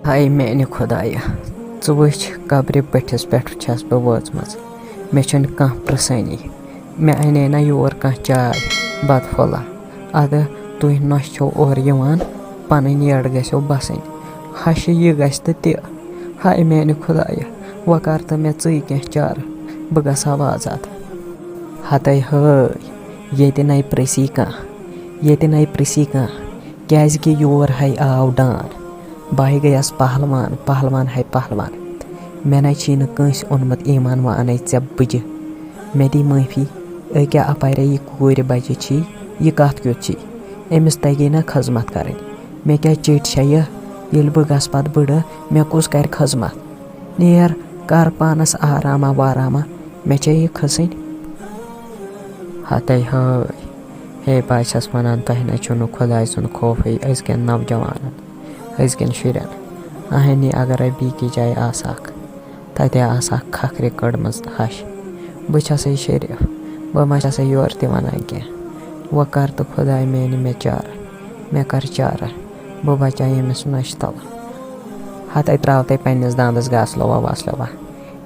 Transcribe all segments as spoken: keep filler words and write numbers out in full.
ہاے میانہِ خۄدایہ، ژٕ وٕچھ، قبرِ بٔٹھِس پٮ۪ٹھ چھَس بہٕ وٲژمٕژ۔ مےٚ چھَنہٕ کانٛہہ پرٛژھٲنی۔ مےٚ اَنے نہ یور کانٛہہ چاے، بَتہٕ پھوٚلہ۔ اَدٕ تُہۍ نۄشہِ چھِو اورٕ یِوان، پَنٕنۍ یٔڈ گژھیو بَسٕنۍ۔ ہَشہِ یہِ گژھِ تہٕ تہِ۔ ہاے میانہِ خۄدایہ، وۄنۍ کر تہٕ مےٚ ژٕے کینٛہہ چارٕ، بہٕ گژھٕ ہا وازات۔ ہَتَے ہٲے، ییٚتہِ نَے پرٛژھی کانٛہہ، ییٚتہِ نَے پرٛژھی کانٛہہ، کیٛازِکہِ یور ہَے آو ڈان۔ بہٕ ہَے گٔیَس پہلوان، پہلوان ہَے پہلوان۔ مےٚ نَے چھی نہٕ کٲنٛسہِ اوٚنمُت ایمان، وۄنۍ اَنے ژےٚ بٕجہِ۔ مےٚ دی معٲفی، أکیٛاہ اَپارے یہِ کوٗرِ بَچہِ چھی، یہِ کَتھ کیُتھ چھی؟ أمِس تَگی نہ خدمت کَرٕنۍ۔ مےٚ کیٛاہ چیٚٹۍ چھےٚ یہِ؟ ییٚلہِ بہٕ گژھٕ پَتہٕ بٕڈٕ، مےٚ کُس کَرِ خدمت؟ نیر، کَر پانَس آراما واراما، مےٚ چھےٚ یہِ کھٔسٕنۍ۔ ہَتَے ہٲے، ہے بہٕ ہَے چھَس وَنان، تۄہہِ نَے چھُو نہٕ خۄداے سُنٛد خوفٕے أزکٮ۪ن نوجوانَن، أزکٮ۪ن شُرٮ۪ن۔ اَہَنی اگرے بیٚیہِ کہِ جایہِ آسہٕ ہاکھ، تَتہِ آسہٕ ہاکھ کھکھرِ کٔڑمٕژ ہَش۔ بہٕ چھَسَے شریٖف، بہٕ ما چھَسَے یورٕ تہِ وَنان کینٛہہ۔ وۄنۍ کَر تہٕ خۄداے میٛانہِ مےٚ چارٕ، مےٚ کَر چارٕ، بہٕ بَچاو ییٚمِس نۄشہِ تَلہٕ۔ ہَتَے ترٛاو تَے پنٛنِس دانٛدَس گاسہٕ لووا واسہٕ لووا۔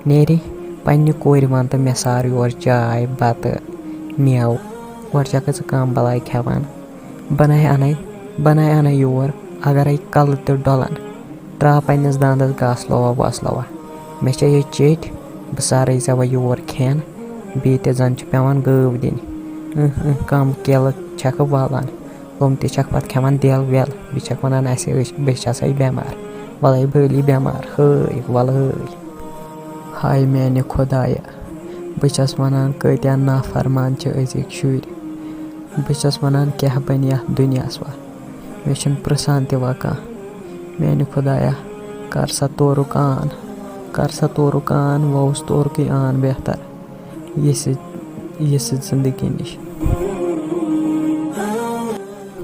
نیرِ پنٛنہِ کورِ وَن تہٕ مےٚ سار یور چاے، بَتہٕ، مٮ۪وٕ۔ اورٕ چھَکھ ژٕ کَم بَلاے کھٮ۪وان۔ بہٕ نَے اَنَے، بہٕ نَے اَنَے یور، اگرے کَلہٕ تہِ ڈۄلَن۔ ترٛاو پنٛنِس دانٛدَس گاسہٕ لووا واسہٕ لووا۔ مےٚ چھےٚ یہِ چیٚٹۍ، بہٕ سارَے ژےٚ وۄنۍ یور کھٮ۪ن، بیٚیہِ تہِ زَن چھِ پٮ۪وان گٲو دِنۍ۔ اۭں، اۭں، کَم کیلہٕ چھَکھ والان، تِم تہِ چھَکھ پَتہٕ کھٮ۪وان دٮ۪ل وٮ۪ل۔ بیٚیہِ چھَکھ وَنان، اَسہِ ٲسۍ، بہٕ چھَسَے بٮ۪مار، وَلَے بٔلی بٮ۪مار، ہٲے، وَلہٕ ہٲے۔ ہاے میٛانہِ خۄدایہ، بہٕ چھَس وَنان، کۭتیٛاہ نافرمان چھِ أزِکۍ شُرۍ۔ بہٕ چھَس وَنان، کیٛاہ بَنہِ یَتھ دُنیاہَس وَ؟ مےٚ چھُنہٕ پرٛژھان تہِ وۄنۍ کانٛہہ۔ میٛانہِ خۄدایہ، کَر سا تورُک آن، کَر سا تورُک آن، وۄنۍ اوس تورکُے آن بہتر یہِ سۭتۍ، یہِ سۭتۍ زِندگی نِش۔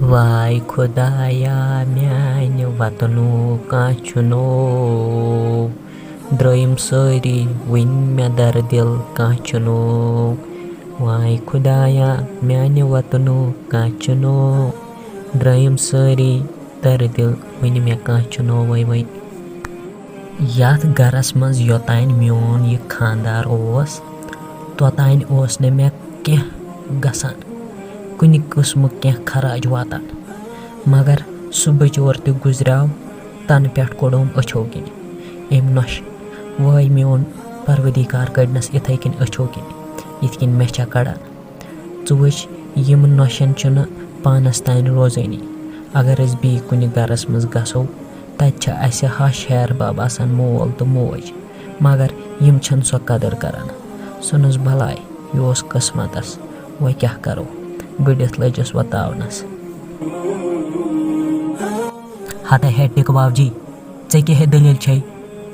واے خۄدایا، میٛانہِ وطنُک کانٛہہ چھُنہٕ۔ درٛٲیِم سٲری وٕنۍ مےٚ دردِل، کانٛہہ چھُنہٕ۔ واے خۄدایا، میٛانہِ وطنُک کانٛہہ چھُنہٕ۔ درٛٲیِم سٲری دردِل وٕنہِ مےٚ، کانٛہہ چھُنہٕ۔ وَے وَے یَتھ گَرَس منٛز یوٚتانۍ میون یہِ خانٛدار اوس، توٚتانۍ اوس نہٕ مےٚ کینٛہہ گژھان، کُنہِ قٕسمُک کینٛہہ خراج واتان۔ مگر سُہ بچور تہِ گُزریو، تَنہٕ پٮ۪ٹھ کوٚڑُم أچھو کِنۍ أمۍ نۄشہِ۔ وٲے میون پروردگار، کٔڑنَس یِتھَے کِنۍ أچھو کِنۍ، یِتھ کِنۍ مےٚ چھےٚ کَڑان۔ ژٕ وٕچھ، یِم نۄشَن چھُنہٕ پانَس تام روزٲنی۔ اگر أسۍ بیٚیہِ کُنہِ گَرَس منٛز گژھو، تَتہِ چھِ اَسہِ ہَش ہیہَر بَب آسان، مول تہٕ موج، مگر یِم چھِنہٕ سۄ قدٕر کَران۔ ژھٕنُس بَلاے، یہِ اوس قٕسمَتَس، وۄنۍ کیٛاہ کَرو؟ بٔڑِتھ لٔجِس وۄنۍ تاونَس۔ ہَتَے ہے ٹِکہٕ باب جی، ژےٚ کیٛاہ ہے دٔلیٖل چھے؟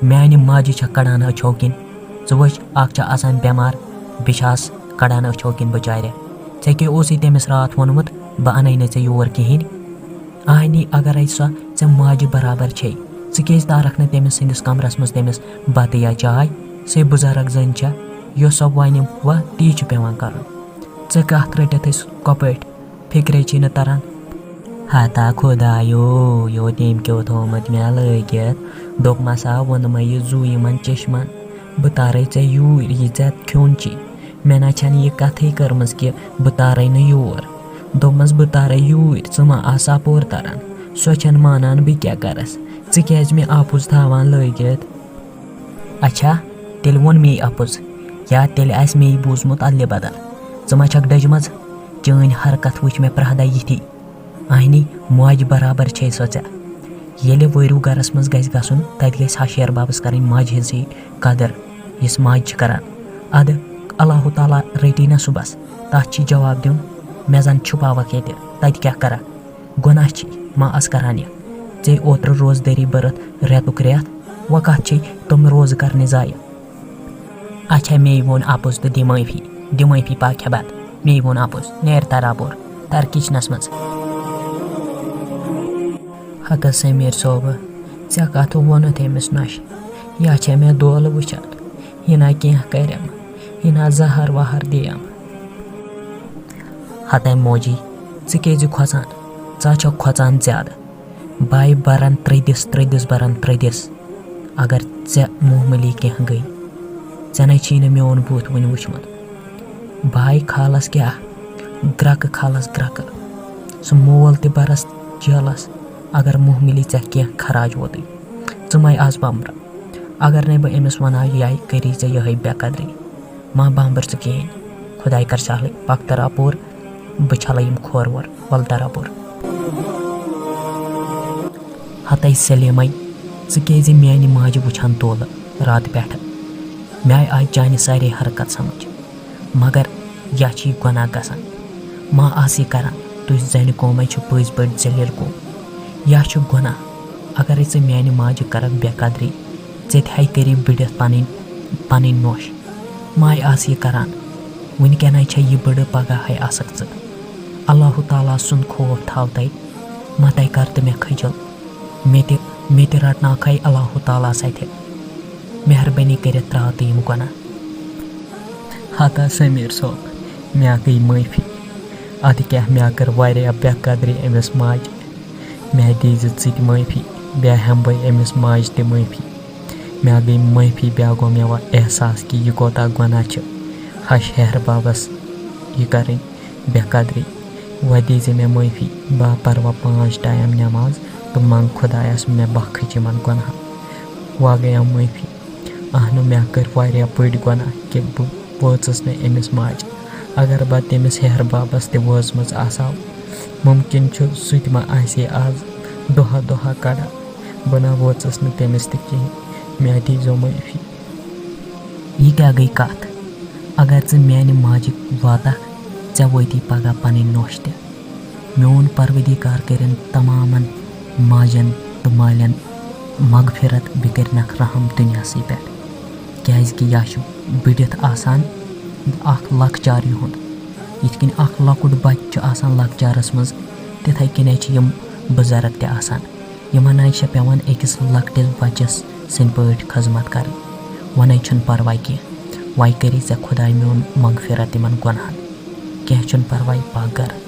میٛانہِ ماجہِ چھےٚ کَڑان أچھو کِنۍ۔ ژٕ وٕچھ، اَکھ چھےٚ آسان بٮ۪مار، بیٚیہِ چھےٚ آس کَڑان أچھو کِنۍ بِچارِ۔ ژےٚ کیٛاہ اوسُے تٔمِس راتھ ووٚنمُت، بہٕ اَنَے نہٕ ژےٚ یور کِہیٖنۍ؟ اَہنی، اگرے سۄ ژےٚ ماجہِ برابر چھے، ژٕ کیٛازِ تارَکھ نہٕ تٔمِس سٕنٛدِس کَمرَس منٛز تٔمِس بَتہٕ یا چاے؟ سۄے بُزرٕگ زٔنۍ چھےٚ، یۄس سۄ وَنہِ، وَ، تی چھُ پٮ۪وان کَرُن۔ ژٕ کَتھ رٔٹِتھ أسۍ کۄپٲٹھۍ؟ فِکرے چھی نہٕ تَران۔ ہتا خۄدایو، یوت ییٚمۍ کیو تھوٚومُت مےٚ لٲگِتھ۔ دوٚپمَس ہا، ووٚنمَے یہِ زُو یِمَن چشمَن، بہٕ تارَے ژےٚ یوٗرۍ، یہِ ژےٚ کھیوٚن چھی۔ مےٚ نہ چھَنہٕ یہِ کَتھٕے کٔرمٕژ کہِ بہٕ تارَے نہٕ یور۔ دوٚپمَس، بہٕ تارَے یوٗرۍ، ژٕ ما آس اَپور تَران؟ سۄ چھَنہٕ مانان، بہٕ کیٛاہ کَرَس؟ ژٕ کیٛازِ مےٚ اَپُز تھاوان لٲگِتھ؟ اچھا، تیٚلہِ ووٚن مے اَپُز، یا تیٚلہِ آسہِ مے بوٗزمُت اَدلہِ بدل۔ ژٕ ما چھَکھ ڈٔجمٕژ؟ چٲنۍ حرکت وٕچھ مےٚ پرٛٮ۪تھ دۄہ یِتھی۔ اَہنی، ماجہِ برابر چھے سۄ ژےٚ۔ ییٚلہِ وٲرِو گَرَس منٛز گژھِ گژھُن، تَتہِ گژھِ ہَش ہیہَر بَبَس کَرٕنۍ ماجہِ ہِنٛزٕے قدٕر، یُس ماجہِ چھِ کَران۔ اَدٕ اللہ تعالیٰ رٔٹی نہ صُبحَس، تَتھ چھی جواب دیُن، مےٚ زَن چھُپاوَکھ ییٚتہِ، تَتہِ کیٛاہ کَرَکھ؟ گۄناہ چھی، ما ٲس کَران یہِ؟ ژےٚ اوترٕ روزدٲری بٔرِتھ رٮ۪تُک رٮ۪تھ، وۄنۍ کَتھ چھے تِم روزٕ کَرنہِ ضایع؟ اچھا، مے ووٚن اَپُز تہٕ دِ معٲفی، دِ معٲفی پاکہِ بد۔ مے ووٚن اَپُز، نیر تر اَپُر، تر کچنس منٛز۔ ہتس سمیر صٲبہٕ، ژےٚ کتھ ووٚنُتھ أمِس نۄشہِ؟ یا چھےٚ مےٚ دولہٕ وٕچھان، یہِ نا کینٛہہ کرٮ۪م، یہِ نا زہر وہر دِیم۔ ہتے موجی، ژٕ کیازِ کھۄژان؟ ژٕ چھکھ کھۄژان زیادٕ۔ بایہِ برن ترٛدِس، ترٛدِس برن ترٛدِس۔ اگر ژےٚ معموٗلی کینٛہہ گٔے، ژےٚ نے چھی نہٕ میون بُتھ وُنہِ وُچھمُت۔ بایہِ کھالس کیٛاہ، گرٛکہٕ کھالس گرٛکہٕ۔ سُہ مول تہِ برس جیلس، اگر معموٗلی ژےٚ کینٛہہ خراج ووتُے۔ ژٕ مَے آس بمبرٕ۔ اگر نے بہٕ أمِس وَنہٕ ہا، یہِ آیہِ کٔری ژےٚ یِہوٚے بے قدری۔ ما بامبر ژٕ کِہیٖنۍ۔ خۄداے کر سہلٕے، پَک تہٕ اَپور، بہٕ چھَلَے یِم کھور وور، وَل تہٕ اَپور۔ ہَتَے سلیمَے، ژٕ کیٛازِ میٛانہِ ماجہِ وٕچھان تولہٕ راتہٕ پٮ۪ٹھٕ؟ مےٚ آے آز چانہِ سارے حرکت سمجھ، مگر یا چھِ یہِ گۄناہ گژھان؟ ما آس یہِ کران؟ تُہۍ زَنہِ قومَے چھِ پٔزۍ پٲٹھۍ ذلیل قوم۔ یا چھُ گۄناہ، اگرے ژٕ میٛانہِ ماجہِ کرکھ بے قدری، ژےٚ تہِ ہَے کٔری بٔڑِتھ پنٕنۍ، پنٕنۍ نوش۔ ماے آس یہِ کران، وٕنکیٚنَے چھےٚ یہِ بٔڑٕ، پگاہ ہَے آسکھ ژٕ۔ اللہ تعالیٰ سُنٛد خوف تھاو تَے، مَتَے کر تہٕ مےٚ کھٔجل۔ مےٚ تہِ، مےٚ تہِ رٹناوکھَے اللہ تعالیٰ سَتھِ۔ مہربٲنی کٔرِتھ ترٛاو تہٕ یِم گۄناہ۔ ہتا سمیٖر صٲب، مےٚ گٔے معٲفی۔ اَدٕ کیٛاہ، مےٚ کٔر واریاہ بے قدری أمِس ماجہِ۔ مےٚ دیٖزِ ژٕ تہِ معٲفی، بیٚیہِ ہٮ۪مہٕ بہٕ أمِس ماجہِ تہِ معٲفی۔ مےٚ گٔے معٲفی، بیٚیہِ گوٚو مےٚ وۄنۍ احساس کہِ یہِ کوٗتاہ گۄناہ چھِ ہَش ہیٚہر بابَس یہِ کَرٕنۍ بے قدری۔ وۄنۍ دیٖزِ مےٚ معٲفی، بہٕ ہا پَرٕ وۄنۍ پانٛژھ ٹایم نٮ۪ماز تہٕ منٛگ خۄدایَس مےٚ بخٕش یِمَن گۄناہَن۔ وۄنۍ گٔیَم معٲفی۔ اہنُو، مےٚ کٔرۍ واریاہ بٔڑۍ گۄناہ کہِ بہٕ وٲژٕس نہٕ أمِس ماجہِ۔ اگر بہٕ تٔمِس ہیٚہر بابَس تہِ وٲژمٕژ آسہٕ ہاو، مُمکِن چھُ سُہ تہِ ما آسہِ ہے آز دۄہا دۄہا کَڑان۔ بہٕ نہ وٲژٕس نہٕ تٔمِس تہِ کِہیٖنۍ۔ مےٚ دیٖزیو معٲفی۔ یہِ کیٛاہ گٔے کَتھ؟ اگر ژٕ میٛانہِ ماجہِ واتَکھ، ژےٚ وٲتی پگاہ پَنٕنۍ نوش تہِ۔ میون پروردگار کٔرِن تمامن ماجن تہٕ مالٮ۪ن مغفرت، بیٚیہِ کٔرِنکھ رحم دُنیاہسٕے پٮ۪ٹھ، کیازِ کہِ یا چھُ بٔڑِتھ آسان اکھ لۄکچار یِہُنٛد۔ یِتھ کٔنۍ اکھ لۄکُٹ بچہٕ چھُ آسان لۄکچارس منٛز، تِتھے کٔنۍ چھِ یِم بُزرگ تہِ آسان۔ یِمن آیہِ چھےٚ پٮ۪وان أکِس لۄکٹِس بچس سٕنٛدۍ پٲٹھۍ خدمت کرٕنۍ۔ وۄنۍ چھُنہٕ پرواے کینٛہہ، وۄنۍ کٔری ژےٚ خۄداے میون مغفرت یِمن گۄناہن۔ کینٛہہ چھُنہٕ پرواے، پکھ گرٕ۔